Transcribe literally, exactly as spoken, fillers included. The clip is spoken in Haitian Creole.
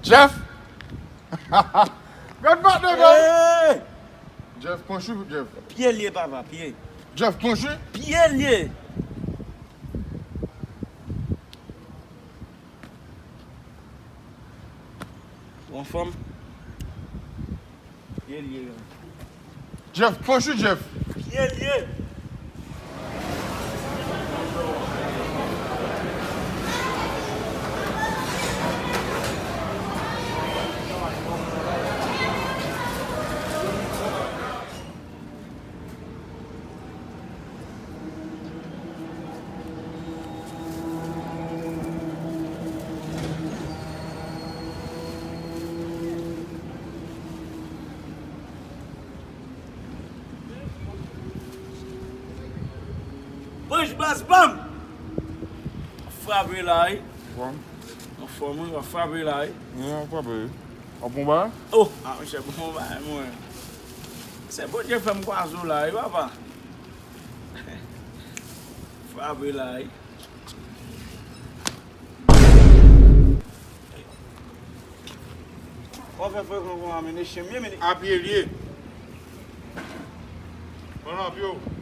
Jeff! Gad patnè, man! Hey! Jeff, panch wi, Jeff. Pye l ye, papa, pye. Jeff, panch wi. Pye l ye. Ou anfòm? Pye l ye, man. Jeff, panch wi, Jeff. Pye l ye. Panch baz pa m! W ap frape la, wi. Anfòm. Anfòm, wi, w ap frape la, wi. Wi, w ap frape, wi. W ap pran bagay? Oh, ah, monchè, bon bagay, mwen. Se Bondye fè m kwaze w la, wi, papa. Frape la, wi. W ap fè frekan konsa, men e chen m ye, men. A pye l ye. Pran nan pye w.